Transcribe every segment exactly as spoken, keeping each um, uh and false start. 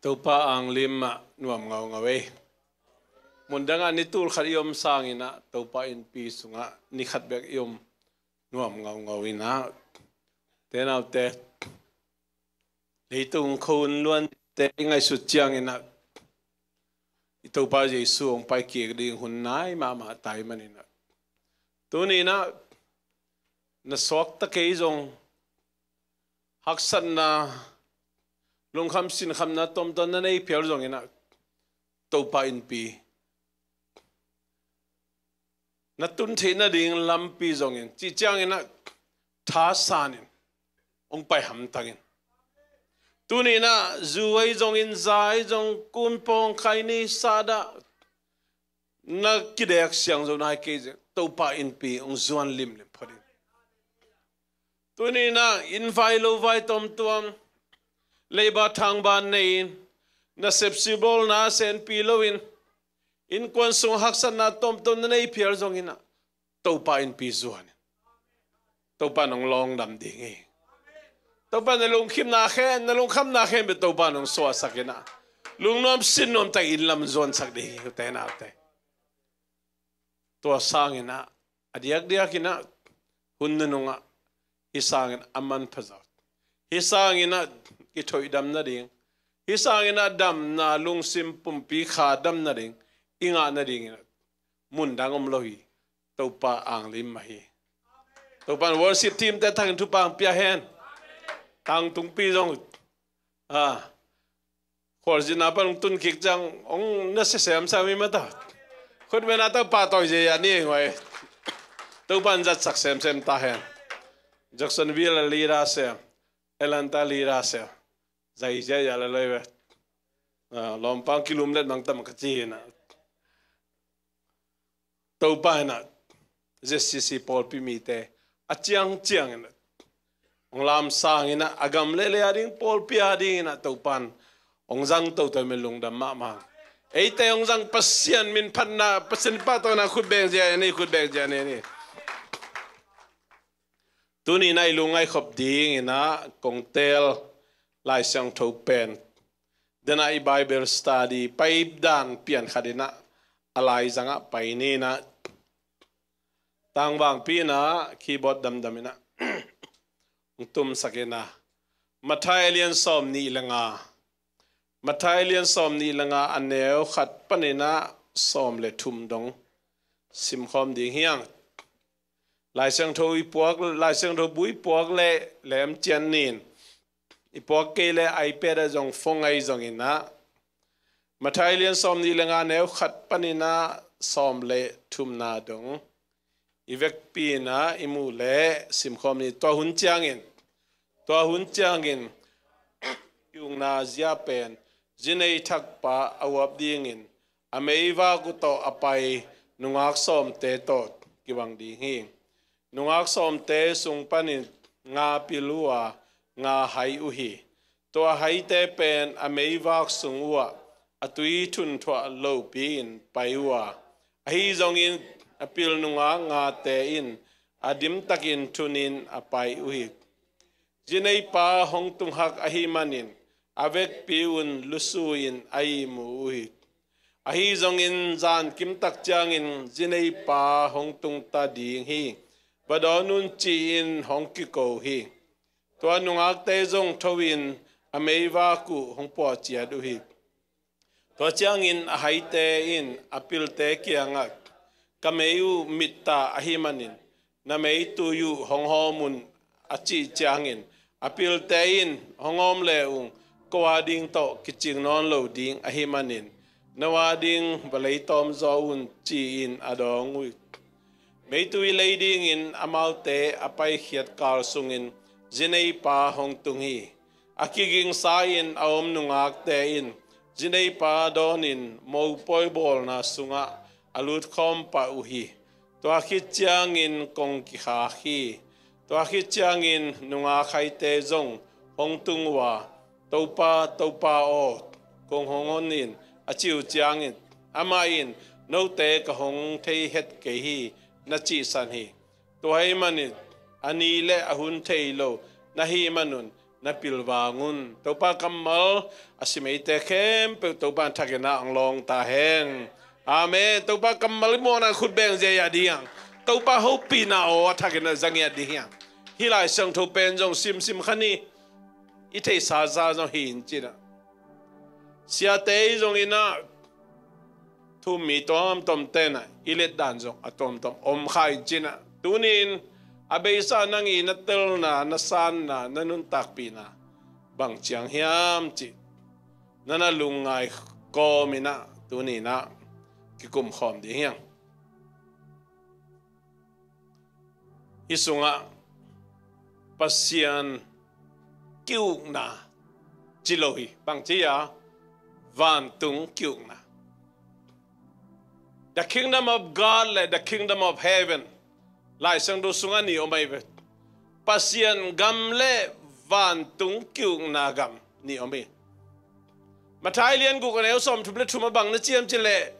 Topa anglim ah nuam ngaungau ei. Mundang ah ni tul khat i om sangin ah Topa innpi sungah ni khat bek i om nuam ngaungau in ah, te naute, leitung khuahun luante i ngaihsut ciangin ah i Topa Jesu hong pai kik ding hun nai mahmah tai manin ah, tuni in ah na suakta kei zong, haksatna, lungkham sinkhamna tomtawn na nei phial zongin ah, Topa innpi na tun theih nading lampi zongin, cih ciangin ah thasanin hong pai hamtangin. Tuni in ah zu ahi zongin, za ahi zong, kunpawng, khaini, sahdah, na kidek siang zo nai kei zong, Topa innpi hong zuan limlim phot in. Tuni in ah inn vai lo vai tuamtuam, leiba thangba nei-in, nasep sibawlna senpi loin, innkuan sung haksatna tomtawn na nei phial zongin ah, Topa innpi zuan in. Topa in hong lawngdam ding hi. Topa in na lungkhimna khen, na lungkhamna khen bek Topa in hong suahsak in ah, lungnuam sinnuam tak inn lam zuansak ding hi, ute naute. Tua sangin ah, a diakdiak in ah, hun nunung ah, hih sangin a manpha zaw, hih sangin ah kithoihdam nading, hih sangin ah damna, lungsim pumpi kha dam nading i ngah nadingin ah, mundang om lo hi. Topa anglim mah hi. Topa in worship team te thangin thupha hong pia hen. Tangtungpi zong, ah, khualzinna pan hong tun kik ciang hong na sia semsem hi mata. Khutbetna Topa tawi zia ni ngoi. Topa in zatsak semsem ta hen. Jacksonville a leader sem, Atlanta leader sem, zai zia zia la loi ve. Ah, lawmpang kilum let mang tam ka ci hi na. Topa in ah Z C C pawlpi mite a ciangciang in ah, hong lamsang in ah, a gam le lei a ding, pawlpi a ding in ah, Topa in hong zang toto min lungdam mahmah. Eite hong zang Pasian min phatna, Pasian pahtawina khut beng zia ni, khut beng zia ni ni. Tuni in ah i lungngaih khop ding in ah kong teel Lai Siangtho pen, den ah i Bible study pai dan pian khat in ah, a laizang ah pai ni in ah, tangvangpi in ah keyboard damdam in ah hong tumsak in ah, Matthai a lian sawm nih le nga, Matthai a lian sawm nih le nga, a neu khat panin ah sawm le thum dong simkhawm ding hi hang. Lai Siangtho i puak, Lai Siangtho bu i puak leh lem cian ni in, i puak kei leh iPad ah zong, phone ah zong in ah, Matthai a lian sawm nih le nga, neu khat panin ah sawm le thumna dong i vekpi in ah i muh leh simkhawm ni. Tua hun ciangin, tua hun ciangin i ukna zia pen, zinei thakpa a uap dingin a meivak uh tawh a pai nungak sawmte tawh kibang ding hi. Nungak sawmte sung panin nga pil uh a, nga hai uh hi. Tua haite pen a meivak sung uh ah a tui thunthuah lopi-in pai uh a, ahi zongin a pil nungak ngate in a dimtakin thunin a pai uh hi. Zineipa hong tunghak ahih manin a vekpi un lusu-in a ihmu uh hi. Ahi zongin zan kimtak ciangin zineipa hong tungta ding hi, va dawn un, ci-in hong kiko hi. Tua nungakte zong tho-in a meivak uh hong puah ciat uh hi. Tua ciangin a haite in a pilte kiangah, ka mei uh mit ta ahih manin na meitui uh hong hawm un, a cih ciangin a pilte in, hong hawm le ung, ko a ding tawh kicing nawn lo ding ahih manin na a ding va leitawm zaw un, ci-in a dawng uh. Meitui lei dingin amaute a paikhiat kal sungin zineipa hong tung hi. A kigingsa-in a om nungakte in zineipa dawnin mopawi bawlna sungah a lutkhawm pah uh hi. Tua khit ciangin kong kikhak hi. Tua khit ciangin nungak haite zong hong tung uh a, Topa, Topa aw, kong hong hon in, a cih uh ciangin amah in, note ka hong thei het kei hi, na cihsan hi. Tua ahih manin a ni le a hun thei lo na hih manun na pilvang un. Topa kammal a sim eite khempeuh Topa thakin ah hong lawng ta hen. Amen. Topa kammal i muakna khut beng zia a ding hiang. Topa hopihna aw a thakin ah za ngiat ding hiang. Hih Lai Siangtho pen zong simsim kha ni. I theihsa za zong hi in cin ah. Siate i zong in ah, thu-um mi tuamtuam ten ah i letdan zong a tuamtuam om kha in cin ah, tuni-in a beisa nang i na telna, na sanna, na nuntakpihna bang ciang hiam cih na na lungngai kawm in ah tuni-in ah kikum khawm ding hiang. Hih sungah Pasian ki-ukna ci lo hi. Bang ci a? Vantung ki-ukna. The kingdom of God le the kingdom of heaven. Lai Siangtho sungah ni om ahi ve. Pasian gam le vantung ki-ukna gam ni om hi. Matthai lian guk a neu sawmthum le thum ah bang na ci hiam cih leh,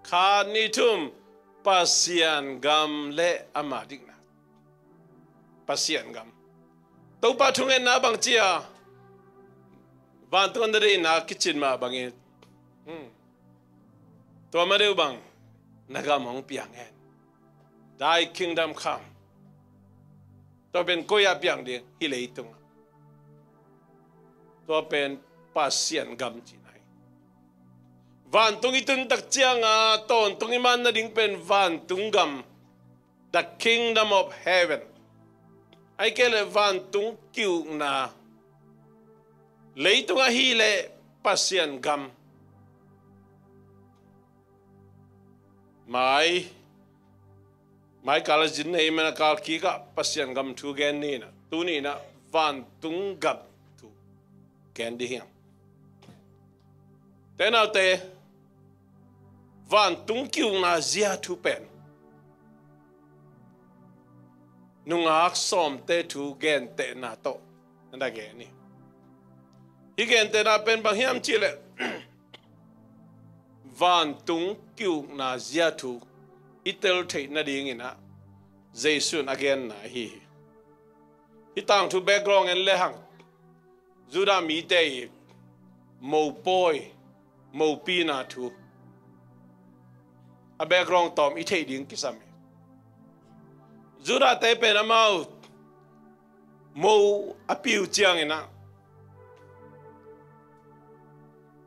khat, nih, thum, Pasian gam le ama dikna. Pasian gam. Topa thungetna bang ci a? Vantung a na deihna kicin mah bangin, hmm, tua ma deuh bang, na gam hong piang hen. Thy kingdom come. Tua pen koi ah piang ding? Hih leitungah. Tua pen Pasian gam cihna hi. Vantung i tun tak ciangin tawntung i man nading pen vantung gam, the kingdom of heaven. Ahih kei leh vantung ki-ukna, leitungah hih leh Pasian gam. Mai, mai kal a zin nei man a kal kik ah Pasian gam thu gen ni in ah, tuni in ah vantung gam thu gen ding hiang. Te naute, vantung ki-ukna zia thu pen nungak sawmte thu gentehna tawh na gen hi. Hih gentehna pen bang hiam cih leh, vantung ki-ukna zia thu i tel theih nadingin ah Jesu in a genna ahi hi. Hih tangthu background en lehang, Judah mite i mopawi, mopina thu, a background tawm i theih ding kisam hi. Judah te pen amau mo a pi uh ciangin ah,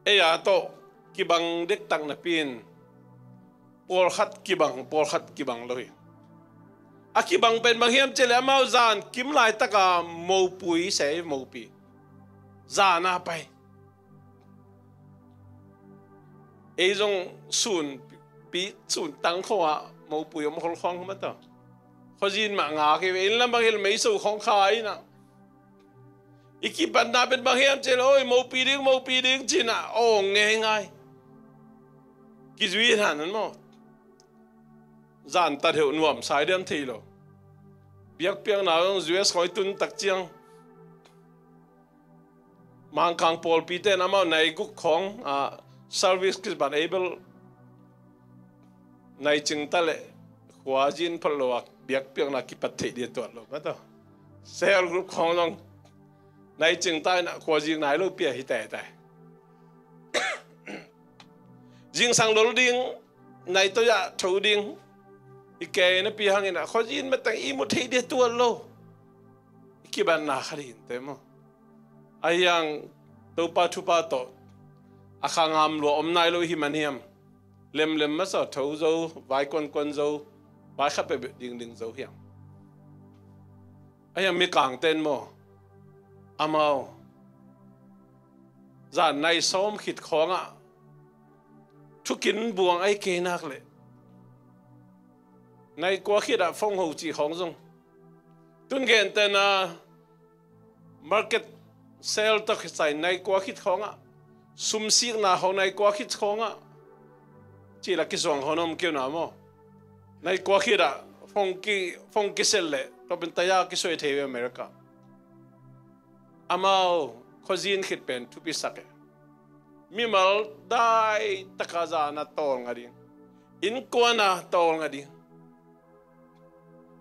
ei a tawh kibang dektak napi-in, pawlkhat kibang, pawlkhat kibang lo hi. A kibang pen bang hiam cih leh amau zan kim laitak a mopui se, mopi. Zan a pai. Ei zong sun pi, sun tang khawng ah mopui om kholkhawng mah ta. Khuazin mah ngak hi ve, inn lam bang hi leh meiso khawng kha in ah. I kipatna pen bang hiam cih leh, oi, mopi ding, mopi ding ci-in ah awng ngeingai. Kizui hna nan maw. Zan ta theuh nuamsa i diam thei lo. Biakpiakna zong U S khawng i tun tak ciang, Mangkang pawlpite in amau nai guk khawng, ah, service kiban ei bel nai cing ta leh khuazin phot lo a biakpiakna kipat theih ding tuat lo mah ta. Cell group khawng zong nai cing ta in ah khuazin nai lo pi a hi taitai. Zingsang lol ding, nai toi ah tho ding, i kei napi hangin ah khuazin mateng i mu thei ding tuat lo. I kibatna kha ding te maw. Ahi hang Topa thupha tawh a kha ngam lua om nai lo i hi man hiam. Lemlem masa, tho zo, vai kuankuan zo, vai khat peuh dingding zo hiam. Ahi hang Mikangte in maw, amau zan nai sawm khit khawngah thukin buang ahi kei nak leh nai kua khit ah phone ho cih khawng zong, tun gentehna market sale tawh kisai nai kua khit khawngah, sumsikna khawng nai kua khit khawngah, cih lah kisuang khawng om kei uh na maw. Nai kua khit ah phone ki, phone kiset leh tua pen taya kisuai thei ve America. Amau khuazin khit pen thupi sak e. Mimal dai taka zan a tawlnga ding, innkuan a tawlnga ding.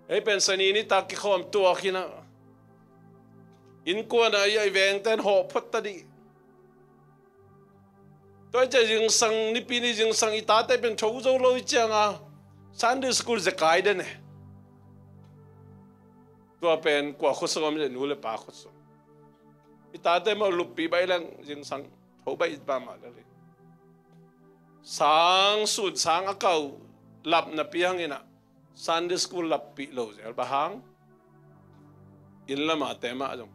Ei pen Sani nitak kikhawm tuak hi in ah, Innkuan ah i vengte'n hawh phot ta dih. Tua i ciah zingsang, nipi ni zingsang i tate pen tho zo lo i cianga Sunday school zekai den e. Tua pen kua khuasung om, nu le pa khuasung. I tate mah luppih baih leng zingsang tho baih mahmah lel hi. Sang sun sang a kau lapna piang inah Sunday school lappih lo zel, bang hang? Inn lamate mah zong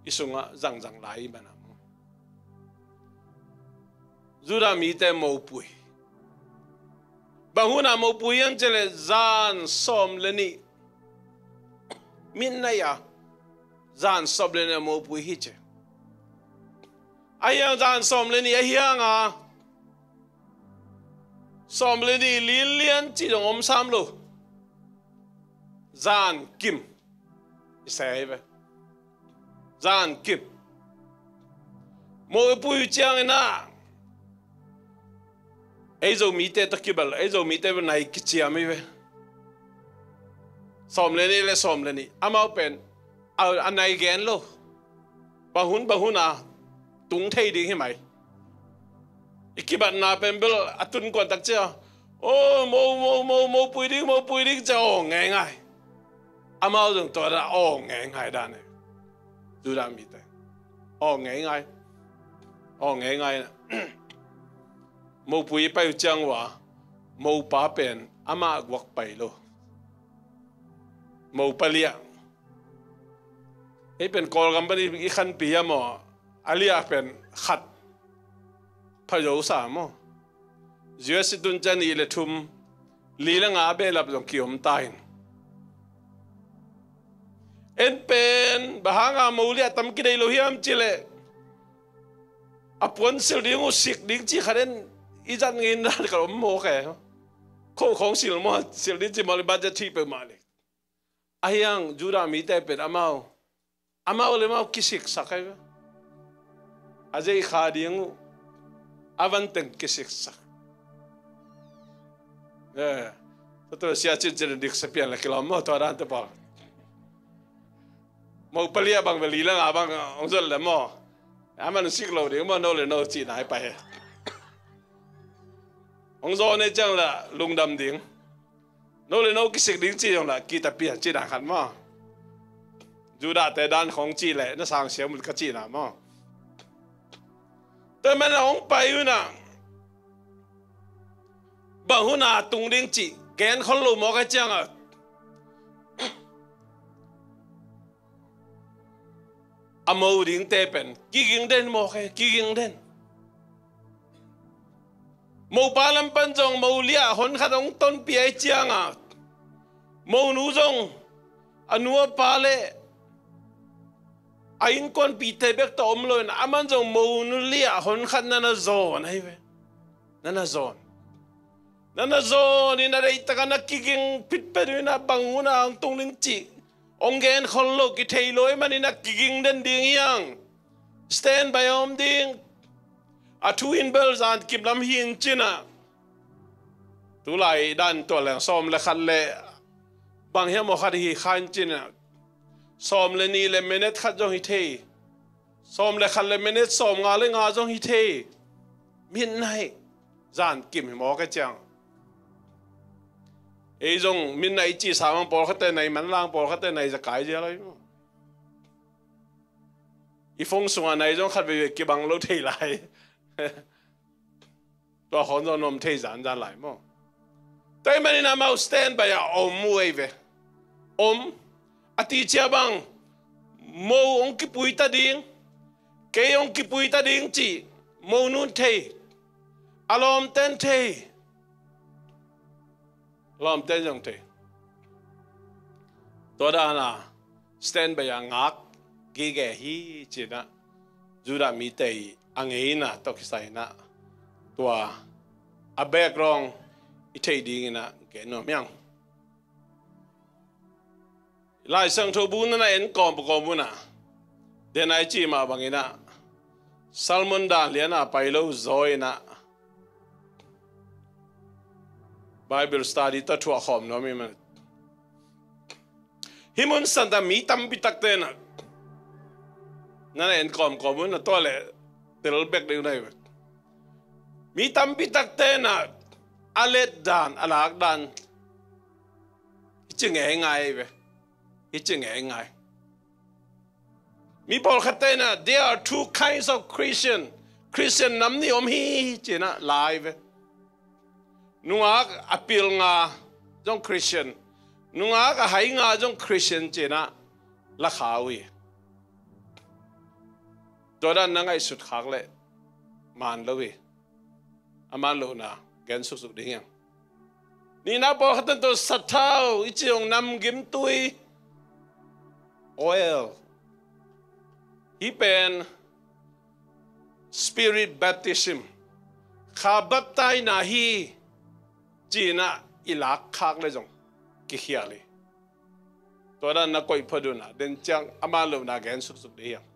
i sungah zangzang lai i manam. Judah mite mopui. Bang hunah mopui hiam cih leh zan sawm le nih midnight ah zan sawm le nih a mopui hi ci. Ahi hang zan sawm le nih ahi hang a, sawm le nih linlian cih zong om sam lo. Zan kim i sa hi ve. Zan kim. Mopui ciang inah ei Zomite tawh kibel, ei Zomite nai kiciam hi ve. Sawm le nih le sawm le nih. Amau pen a, a nai gen lo. Bang hun, bang hun a tung thei ding hi mai. I kibatna pen bel a tun kuan tak cia, "Oh, mo, mo, mo, mopui ding, mopui ding," cia aw ngeingai. Amau zong tua dan aw ngeingai dan e. Judah mite aw ngeingai. Aw ngeingai. Mopui pai uh ciang uh a, mopa pen amah guak pai lo. Mopa liah. Ei pen Kawlgam pan i khanpi a maw, a liah pen khat pha zo sa maw. U S i tun ciang nih le thum, li le nga behlap zong kiom ta in. En pen bang hanga mo liah tam kidei lo hiam cih leh a puan silh ding uh, sik ding cih khat en i zat ngei in dan khat om mawk e. Kho khawng silh maw, silh ding cih mawk le budget thih peuhmah le. Ahi hang Judah mite pen amau, amau le amau kisiksak ahi ve. A zeikha ding uh a vanteng kisiksak. Eh, tua tua sia cin cin dik sa pian la kilawm maw, tua dan te pawl. Mopa liah bang ve, li le nga bang hong zon le maw, a man sik lo ding maw, no le no cihna hi pai. Hong zawn e ciang la lungdam ding. No le no kisik ding cih zong la kita pian cihna khat maw. Judahte dan khawng cih leh na sang siam un ka cihna maw. Tua man a hong pai un a, bang hun a tung ding cih gen khol lo mawk a ciang a, a mo dingte pen kiging den mawk e, kiging den. Mopa lam pan zong mo liah honkhat hong tonpih a i ciang a, mo nu zong a nu a pa le a innkuanpihte bek tawh om loin, aman zong mo nu liah honkhat na na zawn ahi ve. Na na zawn. Na na zawn in a deihtak a na kiging pitpet uh in a, bang hun a hong tung ding cih hong gen khol lo, kithei lo ahih manin a kiging den ding hi hang. Stand by a om ding. A thu in bel zan kim lam hi in cin a, tulai dan tua leng sawm le khat le bang hiam aw khat hi kha in cin a, sawm le nih le minute khat zong hi thei. Sawm le khat le minute sawm nga le nga zong hi thei. Midnight, zan kim hi mawk a ciang. Ei zong midnight i cih sa mang pawlkhatte nai, manlang pawlkhatte nai zakai zia lai maw. I phone sungah nai zong khat veivei kibang lo thei lai. Tua khawng zong nuam thei zanzan lai maw. Tua ahih manin amau stand by a om uh ei ve. Om. A ti cia bang, mo hong kipui ta ding, kei hong kipui ta ding cih mo nun thei. A lawmten thei. Lawmten zong thei. Tua dan a stand by a ngak gige hi cin a, Judah mite i a ngeina tawh kisai in a, tua a background i theih dingin a gen nuam hi hang. Lai Siangtho bu na na en kawm kawm un a, den a i cih mah bangin a, sermon dan lian a pai lo zaw in a, Bible study tawh thuak khawm nuam hi mah. Hih mun santa mi tampi takte in a, Na na en kawmkawm un, na tua le tel bek ding na hi ve. Mi tampi takte na a let dan, a lak dan hi ci ngeingai ve. Hi ci ngeingai. Mi pawlkhatte na, there are two kinds of Christian. Christian nam nih om hi ci na lai ve. Nungak a pil nga zong Christian, nungak a hai nga zong Christian ci na la kha uh hi. Tua dan na ngaihsut khak le man lo hi. A man lohna gen suksuk ding hi hang. Nihna, pawlkhat in tua sathau i ci zong namgimtui, oil, hi pen spirit baptism, kha baptisena hi ci na i lak khak le zong kikhial hi. Tua dan na koih phot un a, den ciang a man lohna gen suksuk ding hi hang.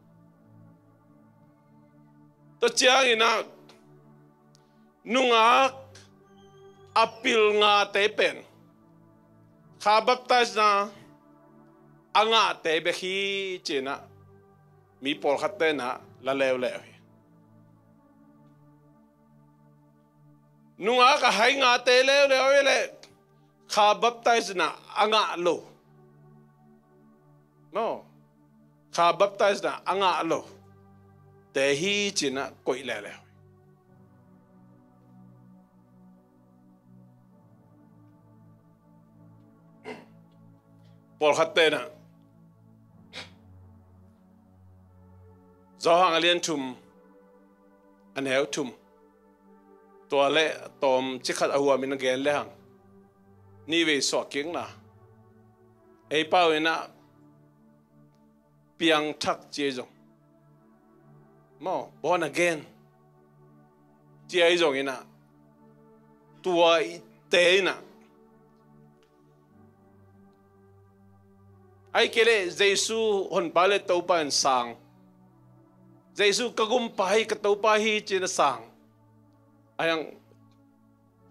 Tua ciangin a, nungak a pil ngate pen kha baptisena a ngahte bek hi ci na mi pawlkhatte na la leuleu hi. Nungak a hai ngate leuleu hi le kha baptisena a ngah lo, no, kha baptisena a ngah lo te hi ci na koih leuleu. Pawlkhatte na, Johan a lian thum, a neu thum, tua le tawm cikhat a huamin a gen le hang, nivei suah kikna, ei pau in a piangthak ci ahi zong, maw, born again ci ahi zongin a, tua i te in a, ahih kei leh Jesu Honpa le Topa in sang, Jesu ka Gumpa hi, ka Topa hi ci na sang, a hiang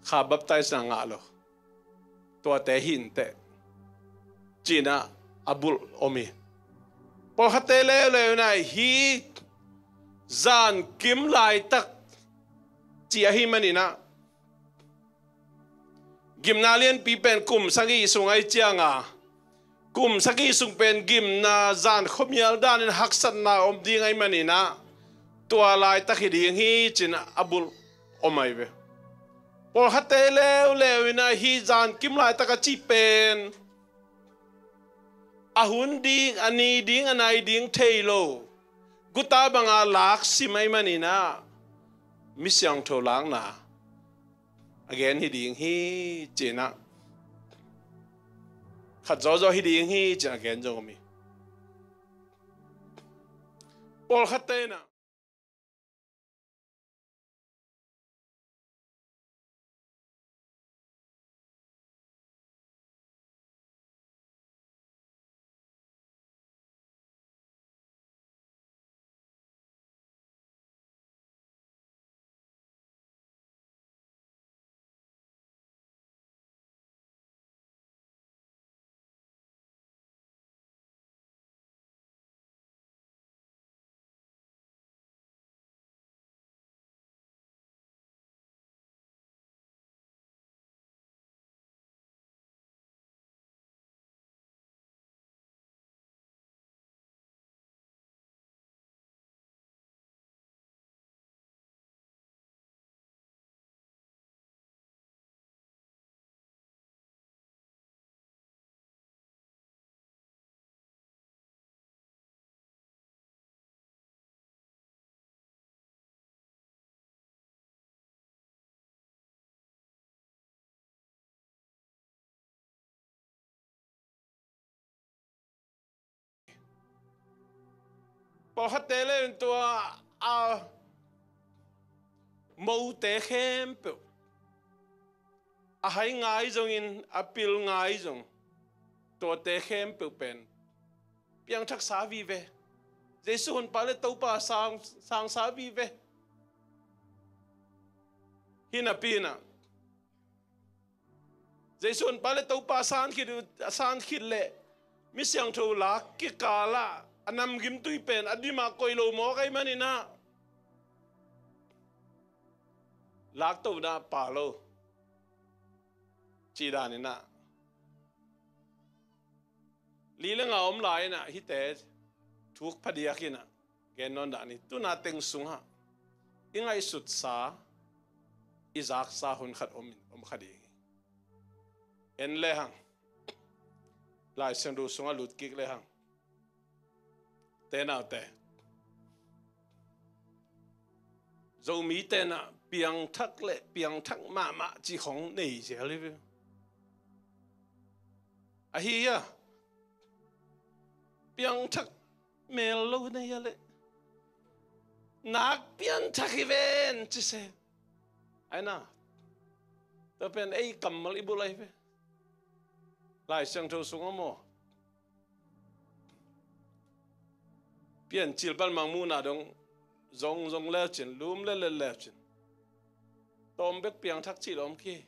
kha baptisena ngah lo, tuate hi inteh ci na a bulh om hi. Pawlkhatte leuleu in a hi, zankim laitak ci ahih manin a, gimna lianpi pen kum sagih sung ahi ciang a, kum sagih sung pen gimna zan khuamial danin haksatna om ding ahih manin a, tua laitak hi ding hi ci na a bulh om ahi ve. Pawlkhatte leuleu in a hi zankim laitak a cih pen a hun ding, a ni ding, a nai ding thei lo, guta banga lak sim ahih manin a, mi siangtho lakna a gen hi ding hi ci na, khat zawzaw hi ding hi ci na a gen zong om hi. Pawlkhatte na, Pawlkhatte le in tua a mote khempeuh, a hai ngai zongin, a pil ngai zong, tuate khempeuh pen piangthaksa vive. Jesu Honpa le Topa sang, sangsa vive. Hi napi in a, Jesu Honpa le Topa a san khit uh, a san khit leh mi siangtho lak kikal ah a namgimtui pen a dim a koih lo mawk ahih manin ah, laktohna pha lo. Cih dan in ah, li le nga om lai in ah, hihte thuk phadiak in ah, gen nawn dah ni. Tu-in ah teng sungah i ngaihsutsa, i zaksa hun khat om, om kha ding hi. En le hang. Lai Siangtho sungah lut kik le hang. Te naute, Zomite in ah piangthak le piangthak mahmah cih khong nei zel hi ve. Ahi a, piangthak mel lo nei a leh, nak pianthak hi ven ci se. Ai na, tua pen ei kammal i bulh ahi ve. Lai Siangtho sungah maw, Piancil pan Mangmuhna dong zong, zong lecin, lum le let lecin, tawm bek piangthak cih lo om kei.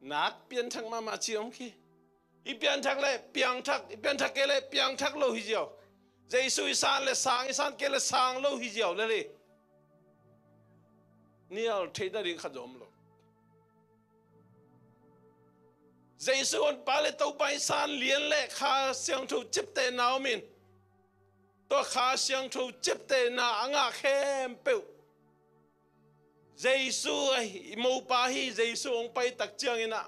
Nak pianthak mahmah cih om kei. I pianthak le piangthak, i pianthak kei le piangthak lo hi ziau. Jesu i san le sang, i san kei le sang lo hi ziau le le. Nial theih nading khat zong om lo. Jesu Honpa le Topa i san lian le Kha Siangtho ciaptehna om in, tua Kha Siangtho ciaptehna a ngah khempeuh, Jesu ahi, i mopa hi, Jesu hong pai tak ciangin ah,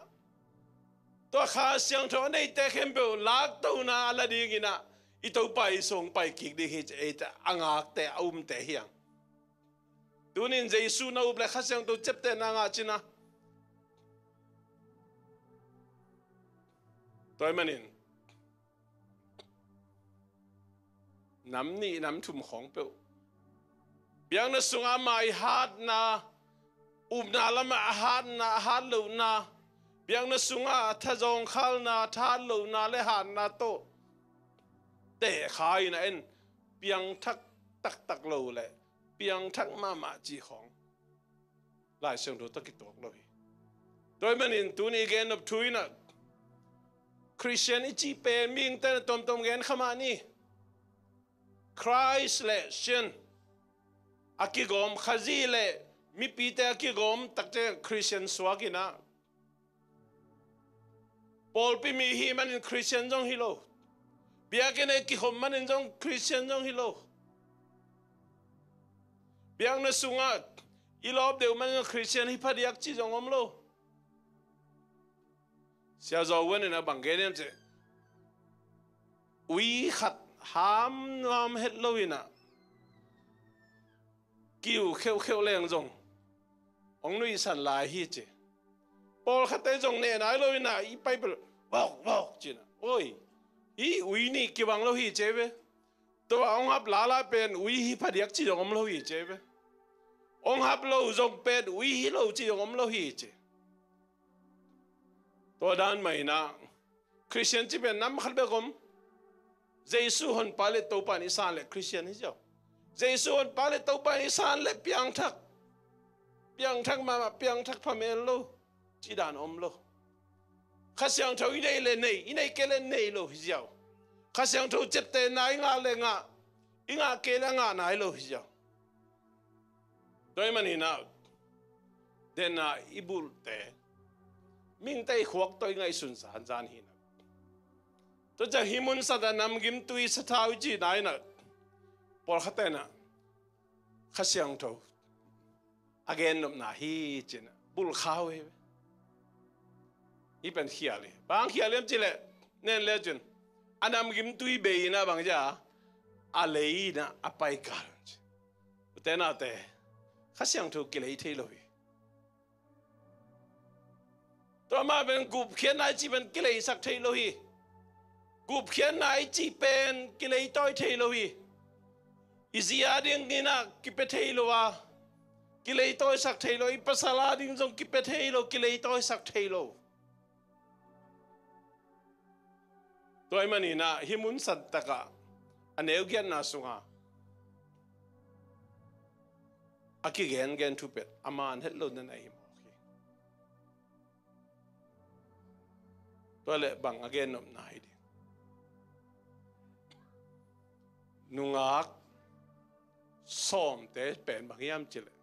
tua Kha Siangtho a neite khempeuh laktohna a la dingin ah, i Topa Jesu hong pai kik ding hi ci, eite a ngakte, a umte hi hang. Tunin Jesu na up le Kha Siangtho ciaptehna ngah cin a. Tua ahih manin nam nih nam thum khawng peuh, biakna sungah ama i hatna, upna lamah a hatna, a hat lohna, biakna sungah a thazawng khalna, a thahat lohna le hatna tawh tehkha in a en, piangthak taktak lo le piangthak mahmah cih khawng Lai Siangtho tawh kituak lo hi. Tua ahih manin tuni i gen nop thu in ah, Khristian i cih pen mihingte in a tuamtuam gen kha mah ni. Christ le Christian a kigawm, Khazih le mipite a kigawm tak ciang Khristian suak in ah, pawlpi mi i hih manin Khristian zong hi lo. Biakinn ah i kikhop manin zong Khristian zong hi lo. Biakna sungah i lawp deuh manin zong Khristian hi phadiak cih zong om lo. Sia Zaw Guan in a bang gen hiam cih leh, ui khat ham nuam het lo in ah, kiu kheuhkheuh leng zong hong nuihsan lai hi ci. Pawlkhatte zong neh nai lo in ah, i pai pen vok vok ci in ah, oi, hih ui nih kibang lo hi ci ve. Tua hong hap lala pen ui hi phadiak cih zong om lo hi ci ve. Hong hap lo zong pen ui hi lo cih zong om lo hi ci. Tua dan mah in ah, Khristian cih pen nam khat bek om. Jesu Honpa le Topa in i san le Khristian hi ziau. Jesu Honpa le Topa in i san le piangthak. Piangthak mahmah, piangthak phamel lo cih dan om lo. Kha Siangtho i nei le nei, i nei kei le nei lo hi ziau. Kha Siangtho ciaptehna i ngah le ngah, i ngah kei le ngah nai lo hi ziau. Tua ahih manin ah, den a i bulhte, mihingte i khuak tawh i ngaihsun zanzan hi in ah. Tua ciang hih mun sat a namgimtui sathau i cihna in ah, pawlkhatte in ah Kha Siangtho a gennopna hi ci in ah bulh kha uh hi ve. Hih pen khial hi. Bang khial hiam cih leh, nen le cin, a namgimtui bei in ah bang ci a, a lei in ah a pai kal ci. Ute naute, Kha Siangtho kilei thei lo hi. Tua mah pen gupkhiatna i cih pen kileisak thei lo hi. Gupkhiatna i cih pen kileitawi thei lo hi. I zi a dingin ah kipia thei lo a, kileitawisak thei lo, i pasal a ding zong kipia thei lo, kileitawisak thei lo. Tua ahih manin ah hih mun santak ah a neu giatna sungah a kigengen thu pen a man het lo na na hi mawk hi. Tua leh bang a gennopna hi ding? Nungak sawmte pen bang hiam cih leh,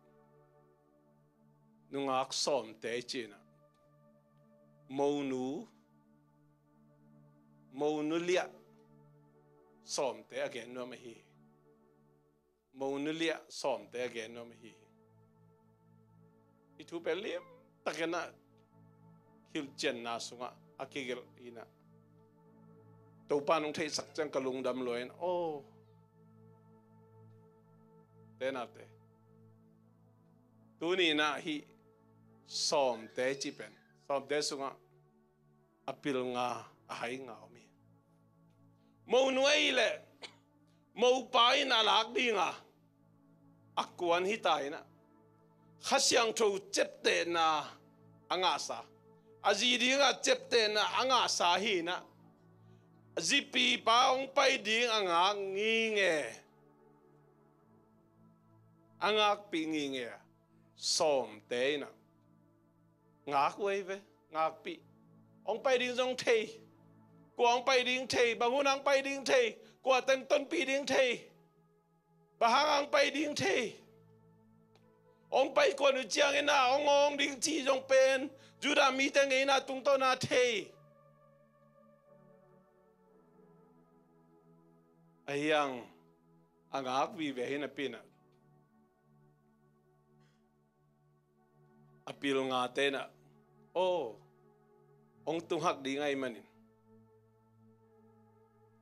nungak sawmte i cih in ah, monu, monu liah sawmte a gen nuam ahi hi. Monu liah sawmte a gen nuam ahi hi. Hih thu pen limtakin ah hilhcianna sungah a kigelh in ah, Topa nong theihsak ciang ka lungdam lua in, aw. Te nate, tuni in ah hih sawmte cih pen, sawmte sungah a pil nga, a hai nga om hi. Monu ahih leh mopa in a lak ding a, a kuan hi ta in ah, Kha Siangtho ciaptehna a ngahsa, a zi ding a ciaptehna a ngahsa hi in ah, zipipa hong pai ding a ngak ngingei, a ngakpih ngingei a, sawmte in ah ngak uh ahi ve, ngakpih. Hong pai ding zong thei. Kua hong pai ding thei, bang hun hong pai ding thei, kua teng tonpih ding thei, bang hang hong pai ding thei. Hong pai kuan uh ciangin ah hong awng ding cih zong pen Judah mite ngeina tungtawn ah thei. Ahi hang a ngak vive hi napi in ah, a pil ngate in ah, aw, hong tunghak ding ahih manin,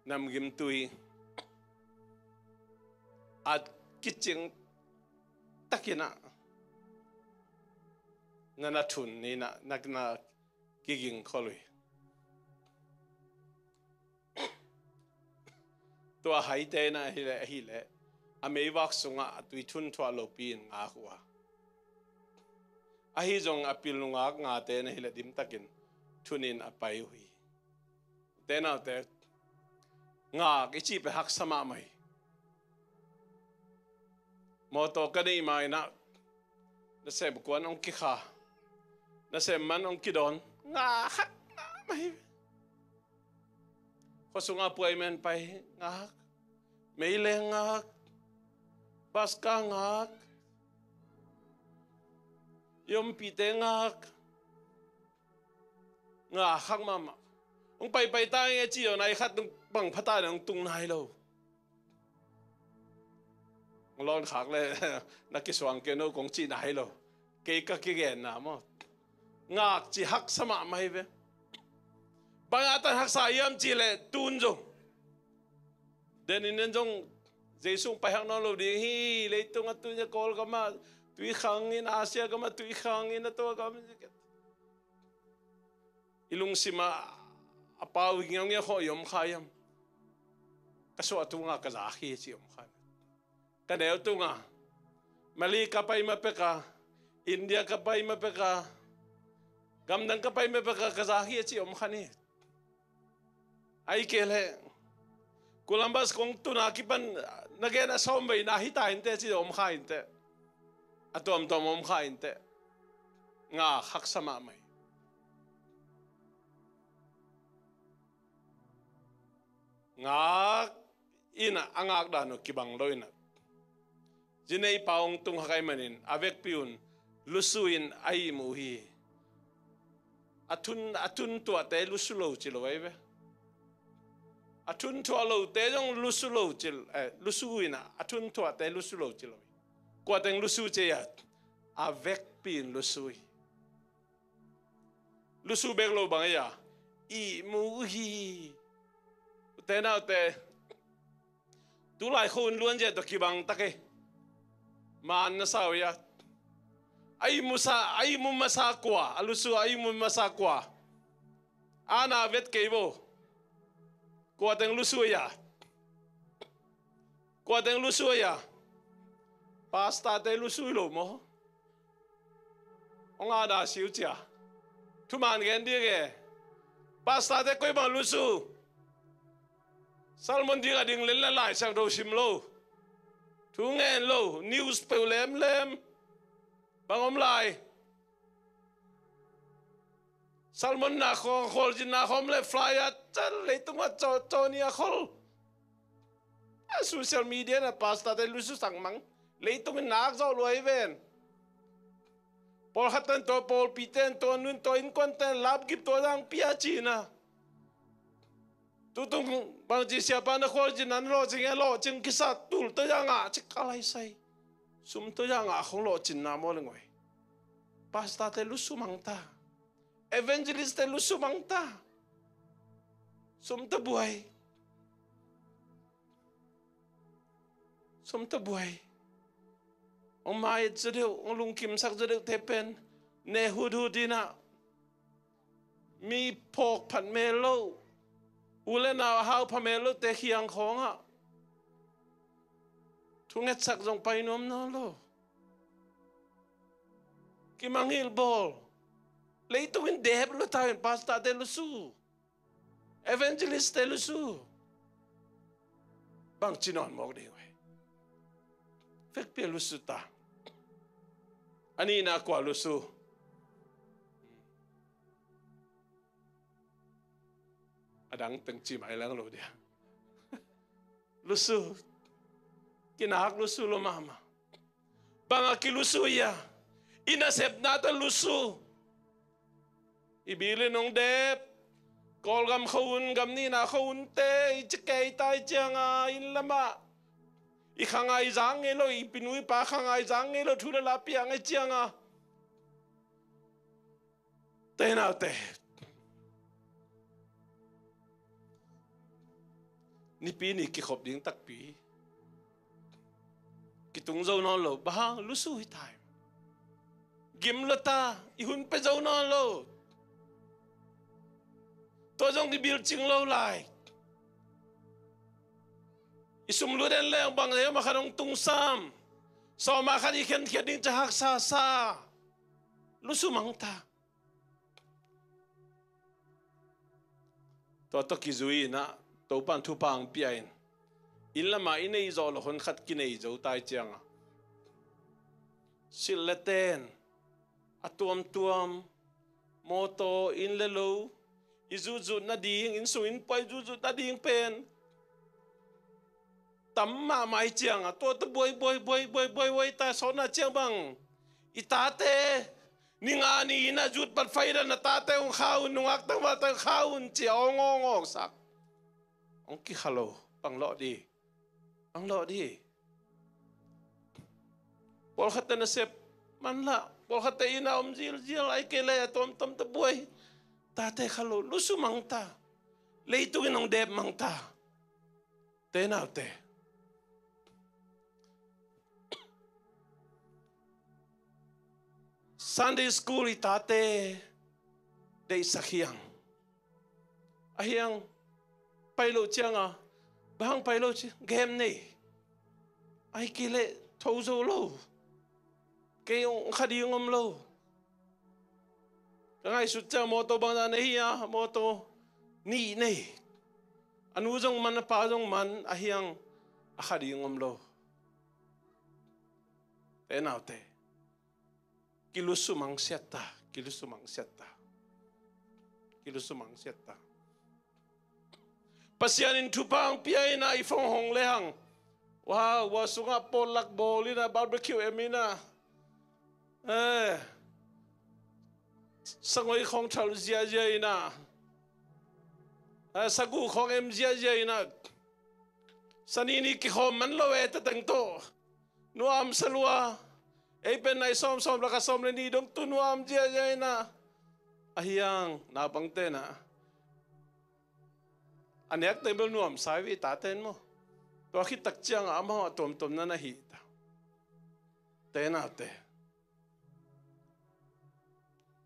namgimtui a kicing takin ah na na thun in ah, na, na kiging khol uh hi. Tua haite in ah ahih leh, ahih leh a meivak sungah a tui thunthuah lopi in ngak uh a, ahi zong a pil nungak ngate in ahih leh limtakin thun in a pai uh hi. Te naute, ngak i cih pen haksa mahmah hi. Mawtaw ka neih ma in ah, nasem kuan hong kikha, nasem man hong kidawn, ngak hak mahmah hi. Khua sungah appointment pai, ngak. Meileng ngak. Bus ka ngak. I ompihte ngak. Ngak hak mahmah. Hong paipai ta nge ci zaw, nai khat hong pang pha ta in hong tung nai lo. Hong lawn khak leh na kisuang kei no kong cih nai lo. Kei ka kigenna maw. Ngak cih haksa mahmah hi ve. Bang a tan haksa hiam cih leh tun zong, den in den zong Jesu pai hak nawn lo ding hi. Leitung a tun a Kawlgam ah tui khang in, Asia gam ah tui khang in, a tua gam in. I lungsim ah a pau ngiaungiau khawh i om kha hiam? Ka suah tungah ka zak hi ci om kha. Ka neu tungah Mali ka pai ma pek a, India ka pai ma pek a, gamdang ka pai ma pek a, ka zak hi ci om kha ni. Ahih kei leh Columbus kong tun a kipan na gen a sawm veina hi ta inteh ci om kha inteh. A tuamtuam om kha inteh. Ngak haksa mahmah hi. Ngak in ah a ngak dan uh kibang lo in ah, zi neipa hong tunghak ahih manin a vekpi un lusu in a ihmu uh hi. A thun, a thuntuahte lusu lo ci lo ahi ve. A thunthuah lote zong lusu lo ci, eh, lusu in ah, a thunthuahte lusu lo ci lo hi. Kua teng lusu ci a, a vekpi in lusu hi. Lusu bek lo bang a, ihmu uh hi. Ute naute, tulai khua hun luanzia tawh kibang tak hi. Maan na sa uh a, a ihmu sa, a ihmu masa kua, a lusu a ihmu masa kua? A na vet kei vo. Kua teng lusu a, kua teng lusu a? Pastor te lusu hi lo maw? Hong a na siu cia. Thuman gen ding e. Pastor te koi bang lusu? Sermon ding a ding lel la, Lai Siangtho sim lo, thu ngen lo, news peuh lemlem. Bang om lai? Sermon na khawng, khualzinna khawng le flyer a cel, leitung a caw, caw ni a khol. A social media na pastor te lusu sang mang. Leitung in nak zawh lua hi ven. Pawlkhat ten tua, pawlpi ten tua, nun tua, innkuan ten lapkip tua dang pia cina. Tutung bangci siapa na khual cin nan lawhcing e, lawhcing kisa tul tua ya ngah cik a lai sai. Sum tua ya ngah khong lawhcin na maw le ngoi. Pastor te lusu mang ta. Evangelist te lusu mang ta. Sum ta buai. Sum ta buai. Hong mai zaw deuh, hong lungkimsak zaw deuh te pen ne huthut in ah, mi phawk phat mel lo, u le nau a hau pha mel lo te khiang khawng ah thungetsak zong pai nuam nawn lo. Kimangngilh bawl. Leitung in dep lua ta in pastor te lusu. Evangelist te lusu. Bangci nawn mawk ding uh hi. Vekpi a lusu ta. A nihna kua lusu. A dang teng ci mai leng lo dia. Lusu. Kinak lusu lo mahmah. Bang a kilusu hi a, i nasepna ta lusu. I bil in hong dep. Kawlgam khua hun, gam nihna khua hun te i ci kei tai ciang a, inn lam ah i khangai zang ngei lo, i pinu i pa khangai zang ngei lo, thu le la piang ngei ciang a. Te naute, Nipi ni kikhop ding takpi kitung zo nawn lo. Bang hang? Lusu hi tai. Gim lua ta, i hun pia zo nawn lo. Tua zong i bil cing lo lai. I sum lut en leng bang zia ma khat hong tung sam. Sawma khat i khenkhiat ding ca haksa sa. Lusu mang ta. Tua tawh kizui in ah, Topan thupha hong pia in, inn lamah i nei zawh loh hon khat kinei zo tai ciang a, silh le ten, a tuamtuam, mawtaw, inn le lo, i zutzut nading, inn sung inn pua i zutzut nading pen tam mahmah hi ciang a, tua tawh buai, buai, buai, buai, buai, buai ta. Sawtna ciang bang, i tate, ni nga ni in a zutpat fai dan a tate hong kha un, nungak tangvalte hong kha un ci a, awng, awng, awng sak. Hong kikha lo. Bang lawh di? Bang lawh di? Pawlkhatte nasep man lah, pawlkhatte inn a om zilzial, ahih kei leh a tuamtuam tawh buai. Tate kha lo, lusu mang ta. Leitung in hong dep mang ta. Te naute, Sunday school i tate deihsak hi hang. Ahi hang pai loh ciang a, bang hang pai lo ci, game nei. Ahih kei leh tho zo lo. Kei hong kha ding om lo. Ka ngaihsut ciang mawtaw bangzah nei hi a, mawtaw nih nei. A nu zong man, a pa zong man, ahi hang a kha ding om lo. Te naute, kilusu mang siat ta, kilusu mang siat ta. Kilusu mang siat ta. Pasian in thupha hong pia in a, i phone hong le hang. Wow, wow, sungah potluck bawl in a, barbecue em in a. Eh, sangoi khawng thal ziazia in a. Eh, sagu khawng em ziazia in a. Sani ni kikhawm man lo e, ta teng tawh. Nuam sa lua. Ei pen nai sawm, sawm lak a sawm le nih dong tu nuam ziazia in a. Ahi hang, naupangte in a, a nek teng bel nuam sa hi ve, tate in maw. Tua khit tak ciang a amau a tuamtuamna na hih ta. Te naute,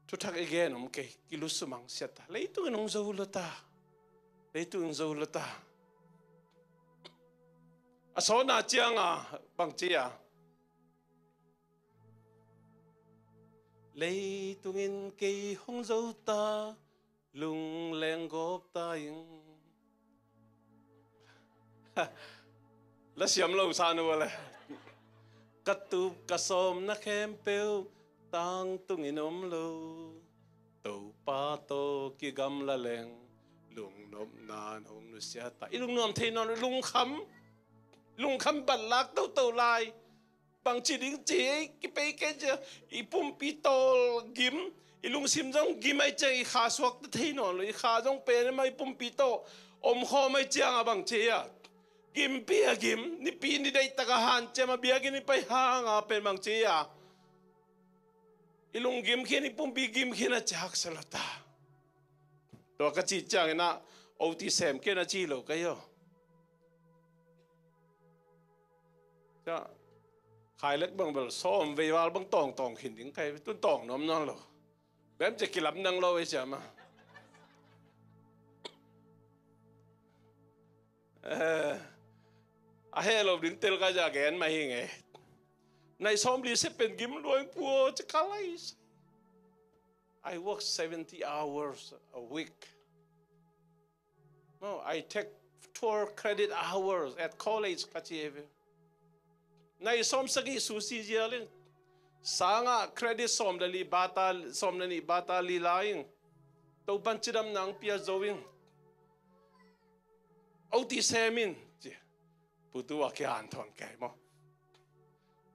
thuthak i gen om kei, kilusu mang siat ta. Leitung in hong zo lua ta. Leitung in hong zo lua ta. A sawtna ciang a bang ci a, leitung in kei hong zo ta, lungleng gawp ta ing. La siam lo sa nu le. Ka tup ka sawmna khempeuh tangtung in om lo. Topa tawh kigamla leng, lungnopna in hong nusia ta. I lungnuam thei nawn lo, lungkham. Lungkham bat lak toto lai. Bangci ding ci, ei, kipei kei cia, i pumpi tawl gim, i lungsim zong gim ai cia, i kha suak ta thei nawn lo, i kha zong pen ma i pumpi tawl om khawm ai cianga bangci a. Gimpi a gim, nipi ni deihtak a hanciam a biakinn i pai hanga pen bangci a. I lunggim khin, i pumpi gim khin a ci haksa lo ta. Tua ka cih ciangin ah, O T sem kei na ci lo ka hi aw. Cia, khailek bang bel sawm vei val bang tawng tawng khin ding ka hi, tun tawng nuam nawn lo. Bem cia kilam nang lo ei cia ma. Eh, a heh lo ding tel ka cia gen mah hi ngei. Nai sawm li se pen gim luang pua cia ka lai. I work seventy hours a week. No, I take twelve credit hours at college ka ci ei ve. Nai sawm sagih susi zial in. Sanga credit sawm le li bata, sawm le nih bata li la in. Topan cidam nang pia zo in. O T sem in. Ci. Putu a kia an thon kei maw.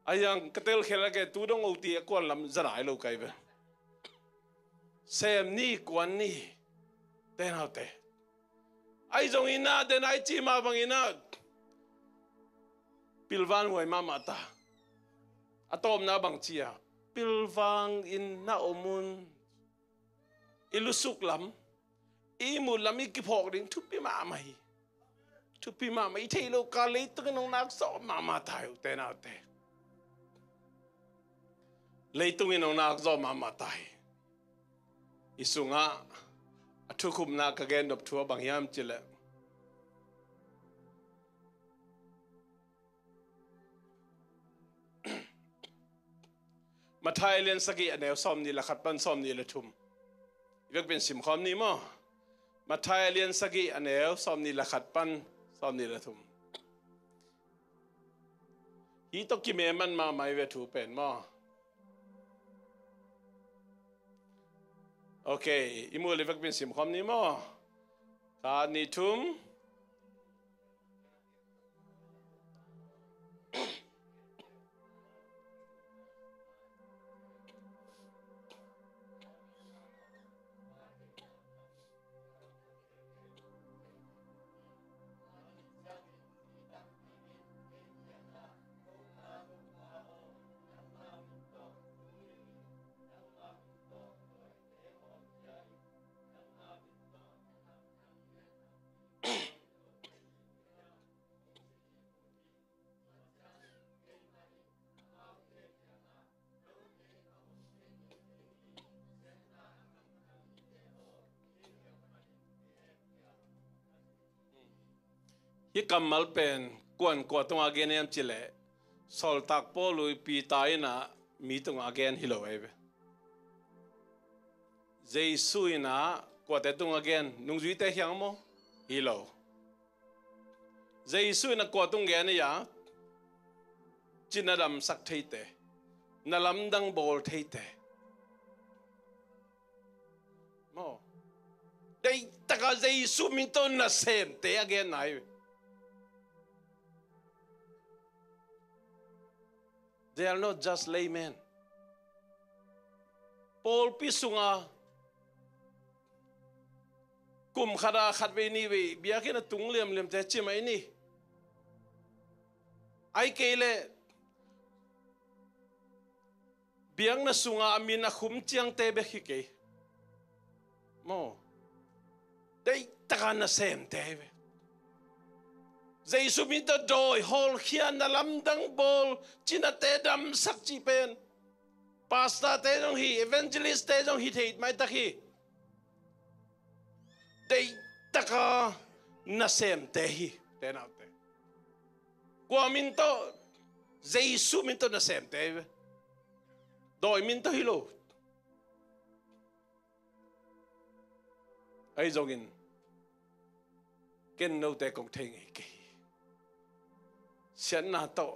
A yang ka tel khel a ke tu dong O T a kuan lam zanai lo kai ve. Sem ni kuan ni. Te nau te. Ai zong ina, den ai ci ma bang ina. Pilvan huai mahmah ta. A tawpna bang cia. Pilvang in na omun. I lusuk lam. I mut lam i kiphawk ding thupi mahmah hi. Thupi mahmah i thei lo ka leitung in nong nak zawh mahmah ta hi u te nau te. Leitung in nong nak zawh mahmah ta hi. I sungah a thukhupna ka gen nop thu a bang hiam cileh. Matthai lian sagih a neu sawm nih le khat pan sawm nih le thum. I vekpin simkhawm ni maw? Matthai lian sagih a neu sawm nih le khat pan sawm nih le thum. Hi tawh kimeman mahmah i ve thu pen maw? Ok, i mu le vekpin simkhawm ni maw? Khat nih thum. Hi kammal pen kuan kua tungah gen hiam cileh, sawltak Paul ui Peter in ah mi tungah gen hi lo ei ve. Jesu in ah kuate tungah gen, nungzuite khiang maw? Hi lo. Jesu in a kua tung gen a, ci na damsak theite, na lamdang bawl theite. Maw? Deihtaka Jesu min tawh nasemte a gen nai. They are not just laymen. Pawlpi sunga kum khata khat vei nih vei biakinn a tung liamliamte ci mai ni. Ai kei leh biakna sunga a min a khum ciangte bek hi kei. Maw? Deihtaka nasemte hi ve. Jesu min tawh dawi hawlkhia, na lamdang bawl, cinate damsak cih pen pastorte zong hi, evangelistte zong hi thei maitak hi. Deihtaka nasemte hi, te naute. Kua min tawh? Jesu min tawh nasemte hi ve. Dawi min tawh hi lo. Ahi zongin ken note kong thei ngei kei hi. Siatna tawh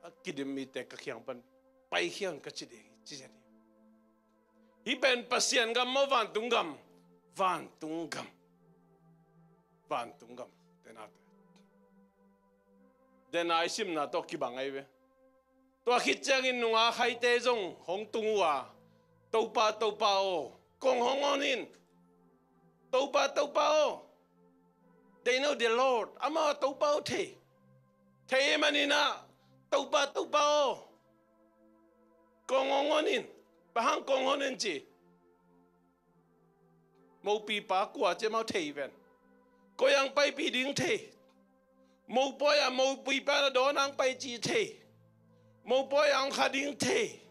a kidim mite ka khiang pan paikhia un ka ci ding hi, ci zian hi. Hih pen Pasian gam maw, vantung gam? Vantung gam. Vantung gam. Te naute. Dena i simna tawh kibang ahi ve. Tua khit ciangin nungak haite zong hong tung uh a, "Topa, Topa aw, kong hong hon in. Topa, Topa aw." They know the Lord. Amau Topa aw thei. Thei ahih manin ah, "Topa, Topa aw, kong hong hon in." Bang hang kong hon in ci? Mopipa kua ci amau thei ven. Koi ah hong paipih ding thei. Mopawi ah mopipa na dawn ah hong pai ci thei. Mopawi ah hong kha ding thei.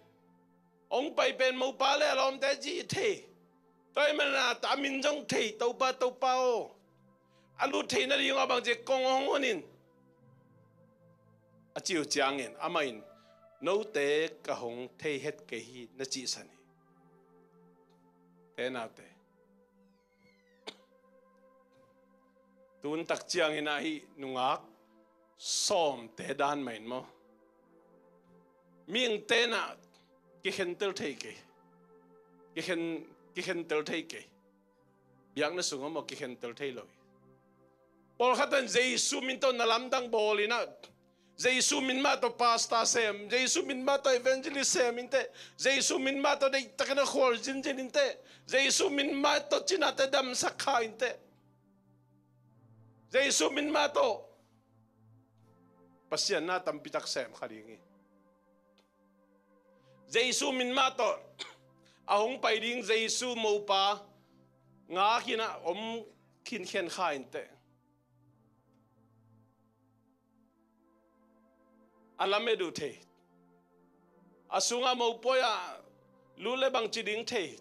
Hong pai pen mopa le a lawmte ci thei. Tua ahih manin ah a min zong thei, "Topa, Topa aw." A lut theih nading a bang ci, "Kong hong hon in," a cih uh ciangin amah in, "Note ka hong thei het kei hi," na cihsan hi. Te naute, tun tak ciangin ah hih nungak sawmte dan mah in maw, mihingte in ah kikhentel thei kei. Kikhen, kikhentel thei kei. Biakna sungah maw kikhentel thei lo hi. Pawlkhat in Jesu min tawh na lamdang bawl in ah, Jesu min mah tawh pastor sem, Jesu min mah tawh evangelist sem inteh, Jesu min mah tawh deihtakin a khual zinzin inteh, Jesu min mah tawh cinate damsak kha inteh, Jesu min mah tawh Pasian na tampitak sem kha ding hi. Jesu min mah tawh a hong pai ding Jesu mopa ngak in ah om khinkhen kha inteh, a lamet uh thei. A sungah mopawi ah lut le bangci ding thei,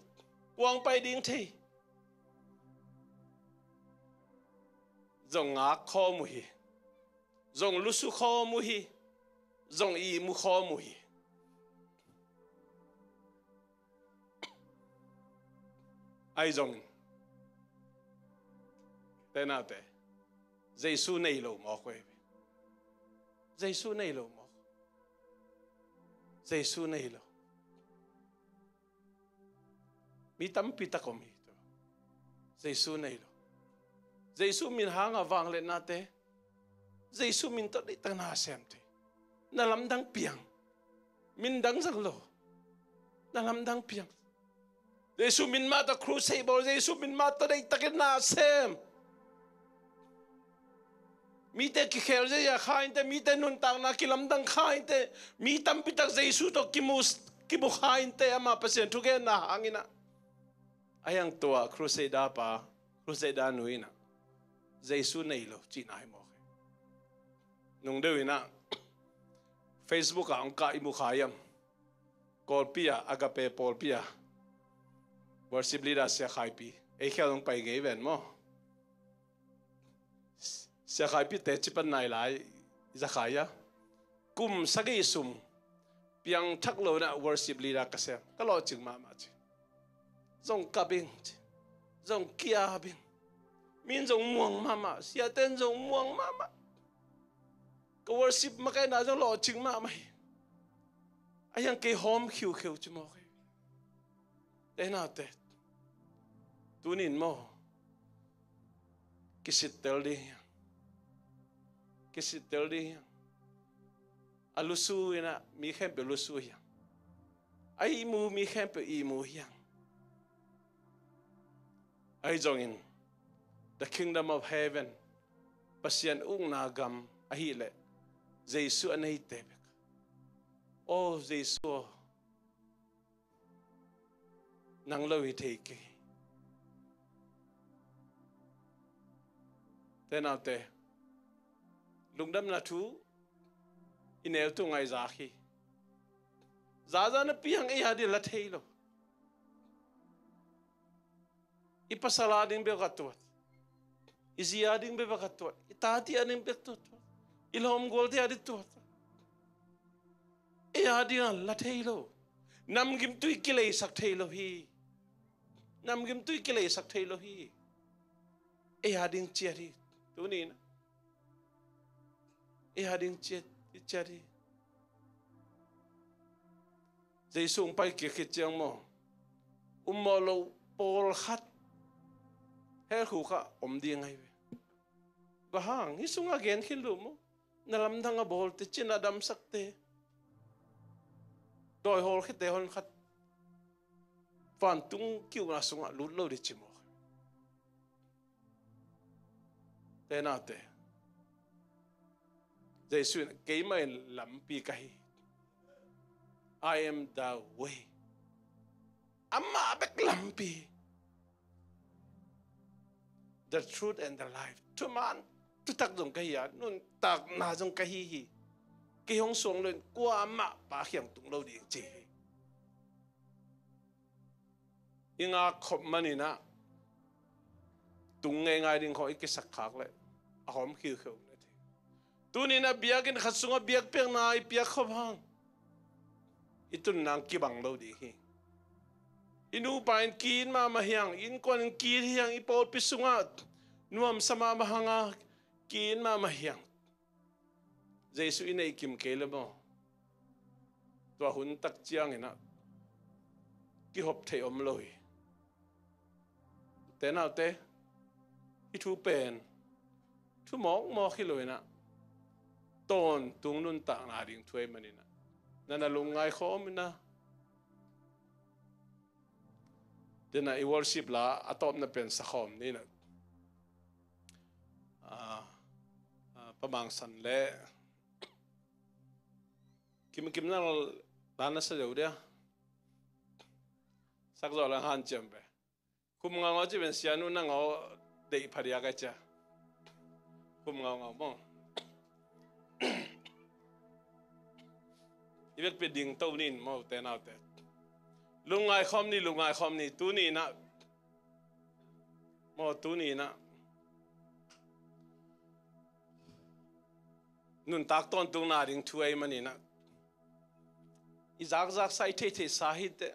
kua hong pai ding thei, zong ngak khawm uh hi. Zong lusu khawm uh hi. Zong ihmu khawm uh hi. Ahi zongin, te naute, Jesu nei lo mawk uh hi. Jesu nei lo mawk. Jesu nei lo. Mi tampi tak om hi. Jesu nei lo. Jesu min hanga vangliatnate, Jesu min tawh deihtak na sem thei. Na lamdang piang. Min dang zang lo. Na lamdang piang. Jesu min mah tawh crusade bawl, Jesu min mah tawh deihtakin na sem. Mite kikhel ziahziah kha inteh, mite nuntakna kilamdang kha inteh, mi tampi tak Jesu tawh kimu, kimu kha inteh, ama Pasian thugenna hangin ah. Ahi hang tua crusader pa, crusader nu in ah Jesu nei lo cihna hi mawk hi. Nung deuh in ah Facebook ah hong kah i mu kha hiam? Kawlpi ah, Agape pawlpi ah, worship leader Sia Khaipi, ei khel hong pai ngei ven maw? Sia Khaipi teci pan nai lai, i za khai a, kum sagih sum piangthak lo in ah worship leader ka sem, ka lawhcing mahmah ci. Zong kap ing ci. Zong kiap ing. Mi in zong muang mahmah, siate in zong muang mahmah. Ka worship makaihna zong lawhcing mahmah hi. Ahi hang kei hawm khiukheu ci mawk hi. Te naute, tuni in maw, kisittel ding hi hang. Kisittel ding hi hang. A lusu in ah mi khempeuh lusu hi hang. A ihmu mi khempeuh ihmu hi hang. Ahi zongin, the kingdom of heaven, Pasian ukna gam ahih leh Jesu a neite bek. Oh Jesu aw, nang lo hi thei kei. Te naute, lungdamna thu i neu tu ngaih zak hi. Zaza na piang ei a ding la thei lo. I pasal a ding bek a tuat. I zi a ding bek a tuat. I tate a ding bek tuat. I lawmgualte a ding tuat. Ei a ding a la thei lo. Namgimtui kileisak thei lo hi. Namgimtui kileisak thei lo hi. Ei a ding ciat hi. Tuni in ei a ding ciat, ciat hi. Jesu hong pai kik khit ciang maw, ummawh lo pawlkhat hell khuk ah om ding ahi ve. Bang hang, hih sungah gen khin lo maw? Na lamdang a bawlte, cina damsakte, dawi hawlkhiate honkhat vantung ki-ukna sungah lut lo ding ci mawk. Te naute, Jesuh in, "Keimah in lampi ka hi. I am the way." Amah bek lampi. "The truth and the life." Thuman thutak zong ka hi a, nuntakna zong ka hi hi. Kei hong suang lo in kuamah Pa kiang tung lo ding ci hi. I ngak khop maninah tung ngeingai ding khawng i kisak khak leh a hawm khiukheu na thei. Tuninah biakinn khat sungah biakpiakna i piak khop hang i tun nang kibang lo ding hi. I nupa in ki-it mahmah hiang, i innkuan in ki-it hiang, i pawlpi sungah nuamsa mahmah hanga ki-it mahmah hiang. Jesuh i neih kim kei le maw, tua hun tak cianginah kihop theih om lo hi. Te naute, hih thu pen thu mawkmawk hi loinah tawntung nuntakna ding thu ahih maninah na na lungngai khawm inah. Denah i worship la a tawpna pen sakhawm ninah, ah, ah, Pa Mang San le Kim, Kim nang la na sa deuh dia. Sak zawh lang hanciam ve. Khum ngaungau ci pen sianu nangau deih phadiak ai cia. Khum ngaungau maw. I vekpi ding to nin maw te naute. Lungngai khawm ni, lungngai khawm ni, tuninah. Maw tuninah. Nuntak tawntungna ding thu ahih maninah. I zakzaksa, i theitheisa hi teh.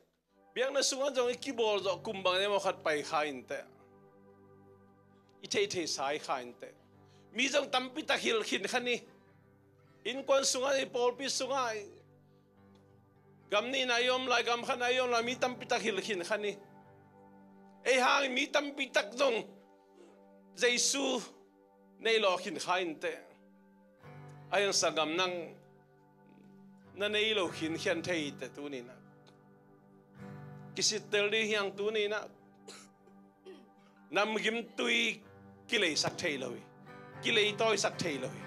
Biakna sungah zong i kibawl zawh kum bang ne maw khat pai kha in teh. I theitheisa hi kha in teh. Mi zong tampi tak hilh khin kha ni. Innkuan sungah, i pawlpi sungah, gam nihna i om lai, gam khatna i om lai, mi tampi tak hilh khin kha ni. Ei hang mi tampi tak zong Jesuh nei lawh khin kha in teh. A hiang sanggam nang na nei lo khinkhian thei teh tuninah. Kisittel ding hiang tuninah. Namgimtui kileisak thei lo hi. Kileitawisak thei lo hi.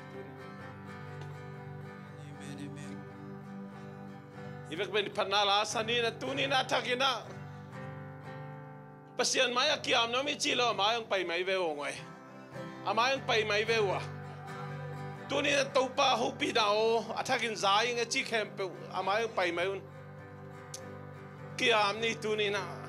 Amen, amen. Hi vek pen phatna la sa ninah tuninah thakinah Pasian mai-ah kiam nuam i cih lo, a mai hong pai mai ve uh ngoi. A mai hong pai mai ve uh a. Tuninah Topa hopihna aw a thakin za ing a cih khempeuh a mai hong pai mai un. Kiam ni tuninah.